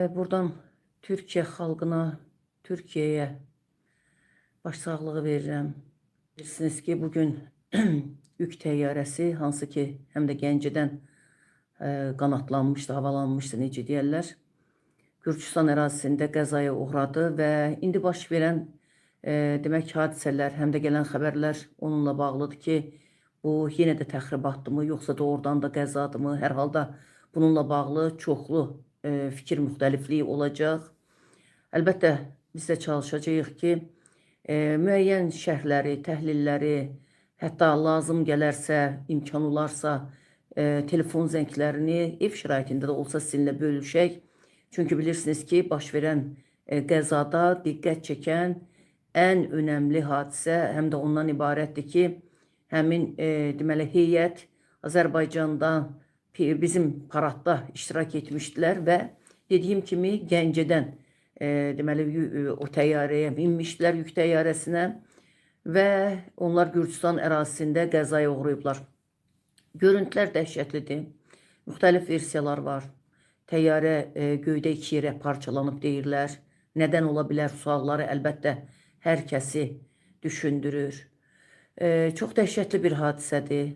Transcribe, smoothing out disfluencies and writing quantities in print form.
Buradan Türkiyə xalqına, Türkiyəyə başsağlığı verirəm. Bilirsiniz ki, bugün yük təyyarəsi, hansı ki, həm də Gəncədən qanatlanmışdı, havalanmışdı, necə deyərlər, Gürcüstan ərazisində qəzaya uğradı və indi baş verən demək hadisələr, həm də gələn xəbərlər onunla bağlıdır ki, bu yenə də təxribatdırmı, yoxsa doğrudan da qəzadırmı? Hər halda bununla bağlı çoxlu fikir müxtəlifliyi olacaq. Əlbəttə, biz də çalışacağıq ki, müəyyən şərhləri, təhlilləri, hətta lazım gələrsə, imkan olarsa, telefon zənglərini ev şəraitində də olsa sizinlə bölüşək. Çünki bilirsiniz ki, baş verən qəzada diqqət çəkən ən önəmli hadisə həm də ondan ibarətdir ki, həmin deməli heyət Azərbaycanda bizim paradda iştirak etmişdilər və dediyim kimi Gəncədən deməli o təyyarəyə minmişdilər, yük təyyarəsinə və onlar Gürcüstan ərazisində qəzaya uğrayıblar. Görüntülər dəhşətlidir. Müxtəlif versiyalar var. Təyyarə göydə iki yerə parçalanıb deyirlər. Nədən ola bilər sualları əlbəttə hər kəsi düşündürür. Çox dəhşətli bir hadisədir.